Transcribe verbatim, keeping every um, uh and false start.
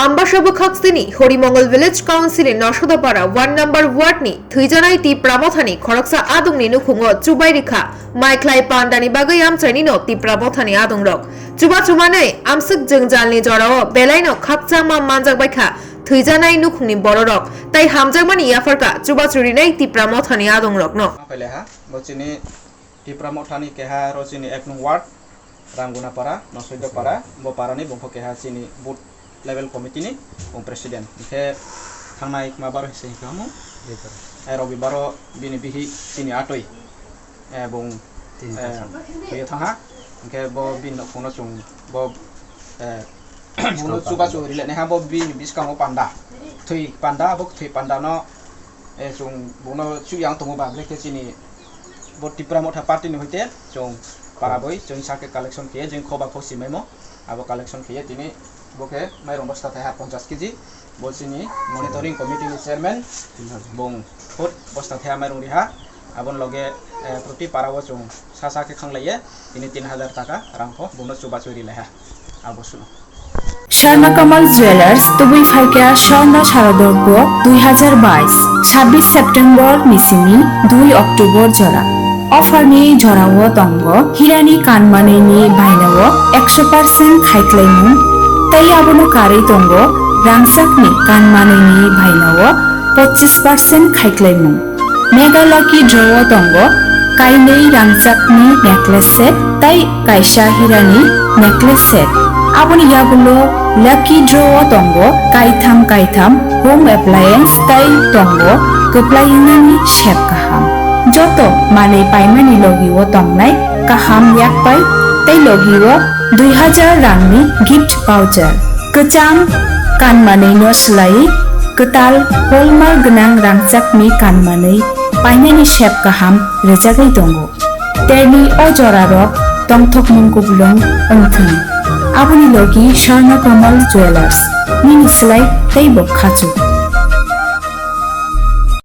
Ambasa bwkhak sini Horimongol Village Council ni Nosodapara one number ward ni thwijanai Tipra Mothani khoroksa adongni nukhungo chubai rikha, mai khlai pandani bagwi amchaini no Tipra Mothani adongrok. Chubachu manwi amswk jwngjalni jorao belaino khakchangma manjak baikha thwijanai nukhungni bororok, tei hamjakmani yapharkha chubachu rinai Tipra Mothani adongrokno. Phailaha, bo chini Tipra Mothani keha ro chini ek nung ward, Ranguna para, Nosoido para, bo parani bongkho keha chini booth level committee ni bong president. Hingkhe thangnai ma baro se hingkhe hamu. Eh, Robibaro bini bihi chini atoi. Eh, bong, Tin eh, thangha. Thuyo thangha. Hingkhe bo bini nokhuno chwng bo, eh, buno chubachu rilai naiha bo bini biskango panda. Thwi panda, bo thwi panda no, eh, chwng buno chuya wng tongo ba, belai khe chini bo Tipra Motha party ni hoite chwng para boi chwng sake collection khiye, jeng khoba kho simaimo abo collection khiye tini bo khe mairung bosta thaiha ponchash kg, bo chini monitoring committee ni chairman bung phut bosta thaiha mairung riha, aboni loge, eh, proti para o chwng sa sa khe khanglaiye tini tin hajar taka rang pho bungno chubachu rilaiha abo suno. Swarna Kamal Jewellers, tubui phaikha Swarna Sharadorpo dui hazar bais, sabbish September ni simi dui October jora. Offer ni jorao tongo hirani kanmanwini bainao ekso percent khaiklaimung, tei abono karwi tongo rangchakni kanmanwini bainao pochis percent khaiklaimung. Mega Lucky Draw o tongo kainwi rangchakni necklace set tei kaisa hirani necklace set. Aboni yagulo Lucky Draw o tongo kaitham kaitham home appliance tei tongo kwplai wngnani sep kaham. Joto manwi paimani logi o tongnai kaham yakpai tei logi o dui hajar rangni gift voucher. Kwcham kanmanwino swlaiwi kwtal hallmark gwnang rangchakni kanmanwi painani sep kaham rwjagwi tongo. Terni o jorarok tongthokmung kupulung wngthwng. Aboni logi Swarna Kamal Jewellers, nini swlai teibo khachuk.